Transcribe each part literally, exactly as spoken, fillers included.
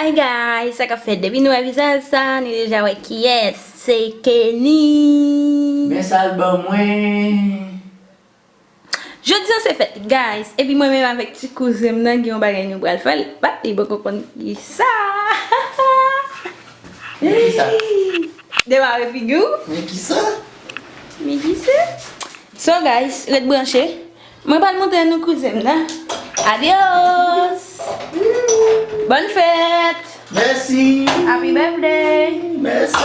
Hey guys, sa k ap fèt? Depi nou wè vizaj sa, nou deja wè kiyès. Se Kenny. Men sa l ban mwen. Jodi a se fèt, guys. Epi mwen menm avèk ti kouzen m nan gen yon bagay nou pral fè. L pa t li poko konn kisa. Men kisa? Demare figi w. Men kisa? Men kisa? So guys, ret branche. Mwen pral montre nou kouzen m nan. Adios. Bòn fèt. Mèsi. Happy birthday. Mèsi.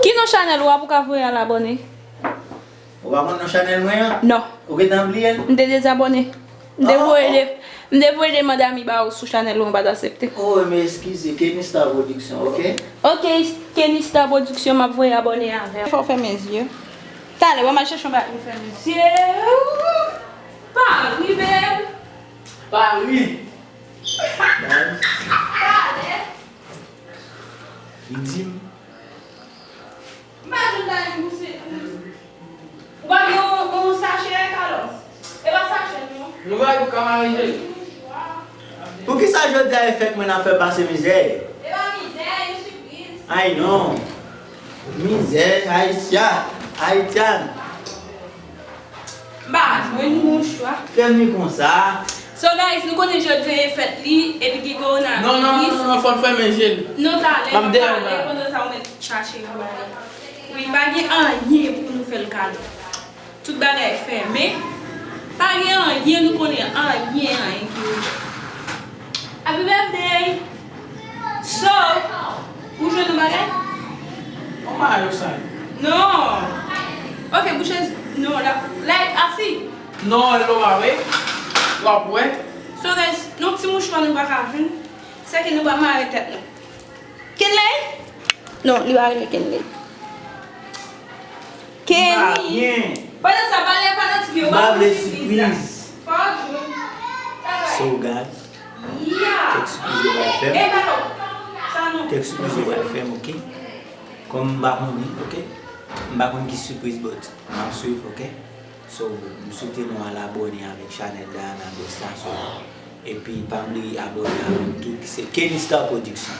Ki non chanèl ou a pou ka voye al abòne? Ou pa konn non chanèl mwen an? Non. Ou gentan bliye l? M te dezabòne. M te voye de, m te voye demann ami ba ou sou chanèl ou, ou pa t aksepte. Oh, men eskize, Kenny Star Production, ok? Ok, Kenny Star Production, m ap voye abòne avè w. Fò w fèmen zye. Talè, w al chèche yon bagay pou fèmen zye. Pa ri, babe. Pa ri. Talè. Li di m. M pa jwenn la pou se pou. Ou pa gen yon, yon sachè, Carlos? E pa sachè, non. Nou bay pou ka manje. Poukisa jodi a e fèt mwen ap fè pase mizè? E pa mizè, yon sipriz. Ay non. Mizè, Ayisya, Ayityan. M pa jwenn mouchwa. Fè m ri konsa. So guys, nou konnen jodi a e fèt li, epi gen kowonaviris. Non, non, non, non, fò n fèmen je l. Non, talè, m ap pale, pandan sa ou mèt chache yon bagay. Wi, pa gen anyen pou nou fè l kado. Tout bagay fèmen. Pa gen anyen, nou konnen anyen, anyen ki ouvè. Happy birthday! So, ou jwenn yon bagay? Yon mayo sa. Non. Ok, bouche, non, la, like, asi. Non, l pa vre. W ap wè. So, guys, non ti mouchwa nou pa ka jwenn. Sèke nou pa mare tèt nou. Kenley? Non, li pa rele Kenley. Kenny. Pandan sa, pale fanatik yo, ba m sipriz la. Fò w jwenn. So, guys, kèk sipriz yo pral fè m. Kèk sipriz yo pral fè m, ok? Kòm m pa konnen, ok? M pa konn ki sipriz, but m ap swiv, ok? So, m swete nou al abòne avèk chanèl Diana Dosta, so, epi pa bliye abòne avè m tou, ki se Kenny Star Production.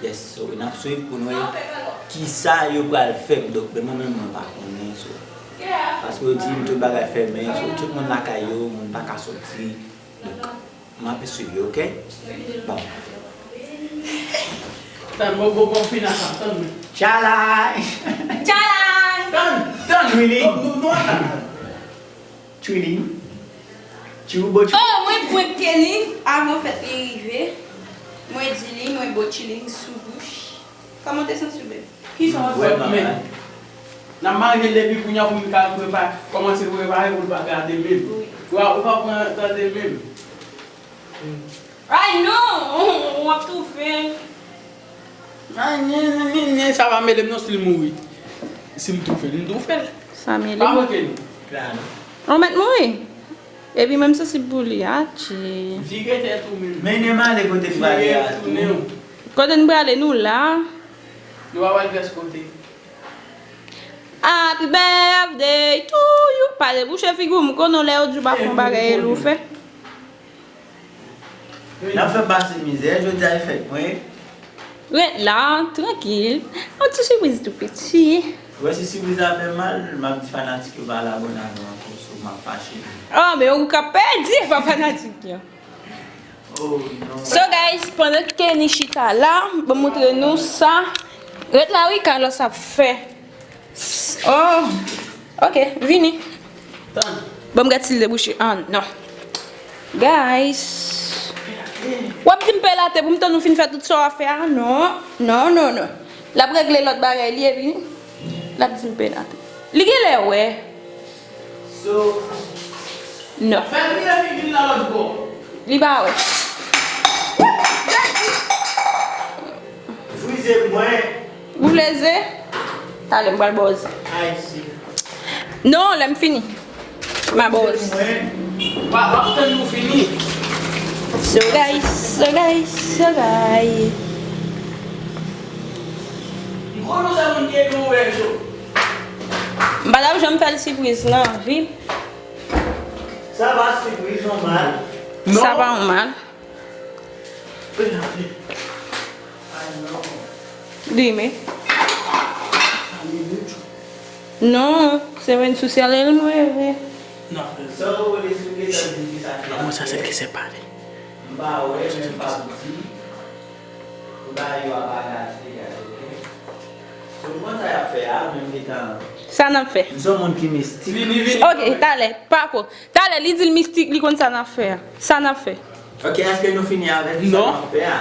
Yes, so, n ap swiv pou nou wè kisa yo pral fè m. Donk, men mwen menm, mwen pa konnen, so. Paske yo di m tout bagay fèmen, so, tout moun lakay yo, moun pa ka soti. Donk, m ap swiv yo, ok? Bon. Tann, bon, bon, bon, fini sa, tann mwen. Tchalay! Tchalay! Tann, tann, Willy. Nou, nou, nou, tann. Tchwili. Tchoubo, tchou. Oh, mwen prank Kenny avan fèt li rive. Mwen di li, mwen bo chilling sou bouch. Kòman w te santi w, babe? Kisa w ap fè? Vrèman mal. N ap marye depi kounye a pou m ka prepa-, kòmanse prepare pou l pa gade menm. Wi. Ou pa, ou pa pran tande menm. Ay non! W ap toufe. Ay, nye, nye, nye, nye, sa pa mele m non si l mouri. Si m toufe l, m toufe l. Sa mele m. Pa manke nou. Ou mèt mouri. Epi menm sansib pou li, atchi. Vire tèt ou menm. Mennen m ale kote m prale a tou. Vire tounen w. Kote n prale, nou la. Nou pa pral pès kote. Happy birthday to you. Pa debouche figi w, m konnen w lè yo di w pa fè yon bagay, e l ou fè. N ap fè pase mizè, jodi a e fèt mwen. Ret la, trankil. Yon ti sipriz tou piti. Ou wè si sipriz la fè mal, m ap di fanatik yo pa al abòne avè m ankò, so m ap fache. Oh, men ou ka pèdi pa fanatik yo. Oh, non. So, guys, pandan Kenny chita la, ban m montre nou sa. Ret la, wi, Carlos ap fè. Oh, ok, vini. Tann. Bon, m gad si l debouche. Ah, non. Guys. W ap di m peye late pou m tann ou fin fè tout sa w ap fè a? Non, non, non, non. L ap regle lòt bagay li epi l ap di m peye late. Li genlè wè. So, non. Fè l vire figi l nan lòt bò. Li pa wè. Frize mwen. Ou leze? Talè m pral ba w ze. Ay, si. Non, lè m fini. M a ba w ze. W ap, w ap tann nou fini. So guys, so guys, so guys. M konnen w se moun ki ede w wè yo. M pa t ap janm fè l sipriz nan vi m. Sa pa sipriz, nòmal. Non. Sa pa yon mal. Wi, wi. Dime. Non, se mwen sou sèl mwen reve. Sa w rele sou ke sa di ki sa fè. Vamos a hacer que se pare. M pa wè, men m p ap di. M pa yo ap agase, guys, ok? So, kòman sa y ap fè a, menm ki tan. Sa n ap fè? M se yon moun ki mistik. Vini, vini. Ok, talè, pako. Talè, li di l mistik, li konn sa n ap fè a. Sa n ap fè. Ok, èske nou fini avèk sa n ap fè a?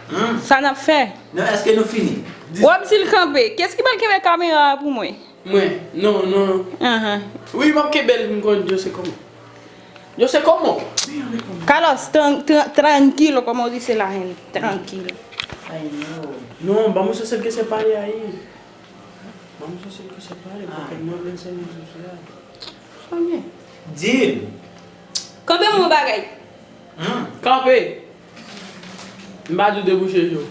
Hmm? Sa n ap fè? Non, èske nou fini? W ap di l kanpe. Kiyès ki pral kenbe kamera a pou mwen? Mwen? Non, non. Ahan. Wi, m ap kenbe l, m konn, je sais comment. Je sais comment. Carlos, tran- tran- tranquilo, como dice la gente. Tranquilo. Ay, no. Non, vamos a hacer que se pare ahí. Vamos a hacer que se pare, porque no hablan señas sociales. Di l. Kanpe mwen bagay. Hmm. Kanpe. M pa di w debouche je w.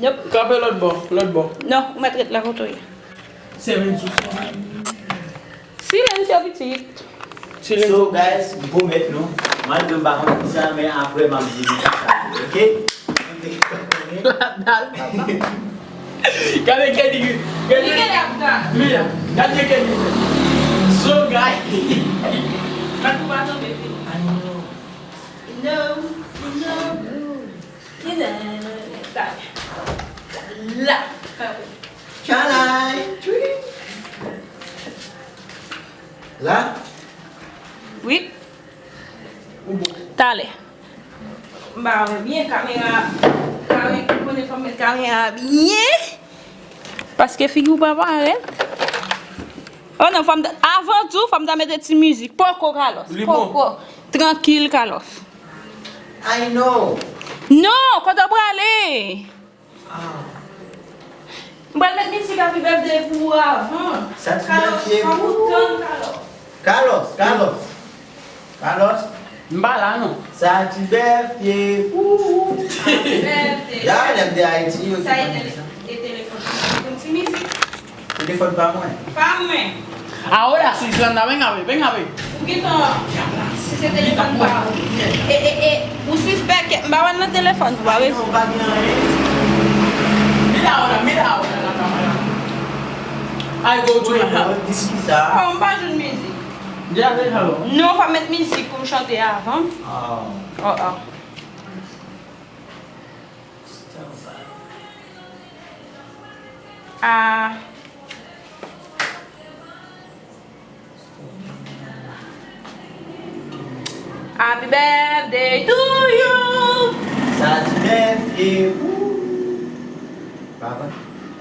Nope. Kanpe lòt bò, lòt bò. Non, ou mèt ret la kote w ye. Semen sou semen. Silensyo pitit. Silensyo. So, guys, m pwomèt nou, malgre m pa konn ki sa, men apre m ap di nou sa, ok? Gade Kelly, gade. Li genlè ap gade. Li a, gade Kelly. So, guys. Gade pou pa tonbe, Kelly. I know. No, no. La. Chalay. La. Wi. Talè. M pa wè byen kamera. Kamera, konnen fò m met kamera byen. Paske figi w pa parèt. Oh non, fò m ta, avan tou, fò m ta mete ti mizik. Poko, Carlos. Li bon. Poko. Trankil, Carlos. I know. Non, kote w prale? Ah. M pral met mizik Happy Birthday pou ou avan. Sa ti Carlos, bèfye fò m pou tann, Carlos. Carlos, Carlos. Carlos. M pa la, non. Sa ti bèfye pou ou. Happy birthday. Ya, lè m te Ayiti, yo te konn sa. Sa e tele-, e telefòn. Yon ti mizik. Telefòn pa mwen. Pa mwen. Ahora sí, Sandra, venga a ver, venga a ver. Ou gentan, si se telefòn pa ou. E, e, e, ou sispèk, m pa wè l nan telefòn, ou pa wè? Non, pa gen anyen. Mira ahora, mira ahora la cámara. I go to my house. Dis ki sa? Oh, m pa jwenn mizik. Ya, déjalo. Non, fò m met mizik pou m chante avan. Ah. Oh, oh. Ah. Happy birthday to you. Sa ti bèfye pou. Papa.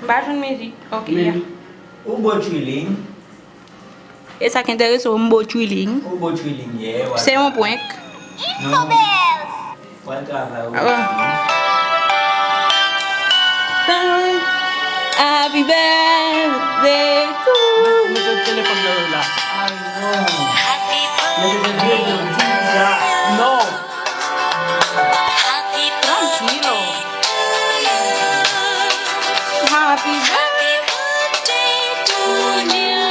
M pa jwenn mizik. Ok, ya. Ou bo chilling. E sa k enterese w, m bo chilling. Ou bo chilling, yeah, what's up? Se yon prank. Non. Pral travay, wi. Ah. Happy birthday to you. Mete telefòn nan la. Ay, non. Mete telefòn nan la. Non. Tranquilo. Happy birthday to you.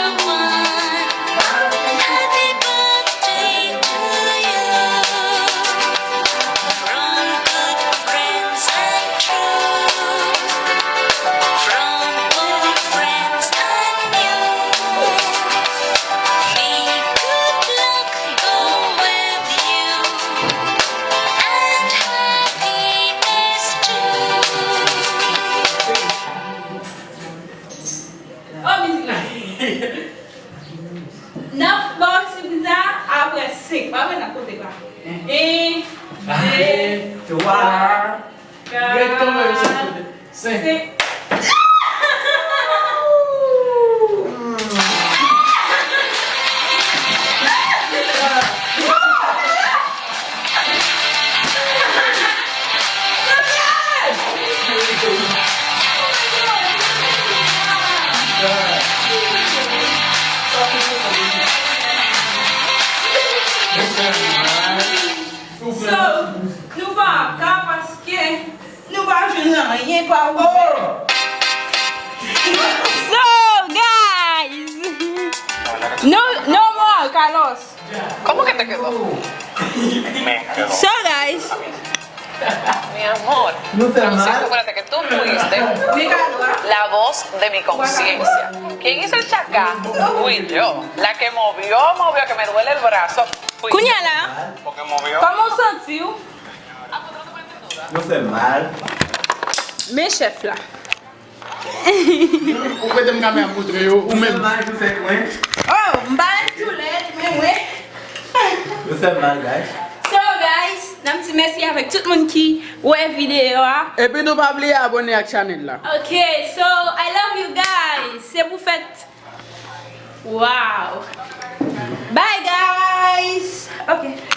Happy birthday to you. From good friends and true. From good friends and new. May good luck go with you. And happiness too. Oh, mizik la. N ap ba w sipriz la apre senk. Pa vre, n ap konte pa. En, de, twa, kat, senk. Senk. So, nou pa ka paske nou pa jwenn anyen pa ou. So, guys, no, no more, Carlos. ¿Cómo que te quedó? So, guys. Mi amor. Nou fè mal. Tú fuiste la voz de mi conciencia. ¿Quién hizo el chacá? Fui yo. La que movió, movió, que me duele el brazo. Fui yo. Kounye a la, Kòman w santi w? Mwen fè mal. Men chèf la. Ou prete m kamera m montre yo, ou Mwen fè menm. Mal, mwen fè kwen. Oh, m pa ret tou lèd, men mwen. Mwen fè mal, guys. So, guys, n ap di mèsi avèk tout moun ki wè videyo a. Epi nou pa bliye abòne ak chanèl la. Ok, so, I love you guys. Se pou fèt. Wow. Bye, guys. Ok.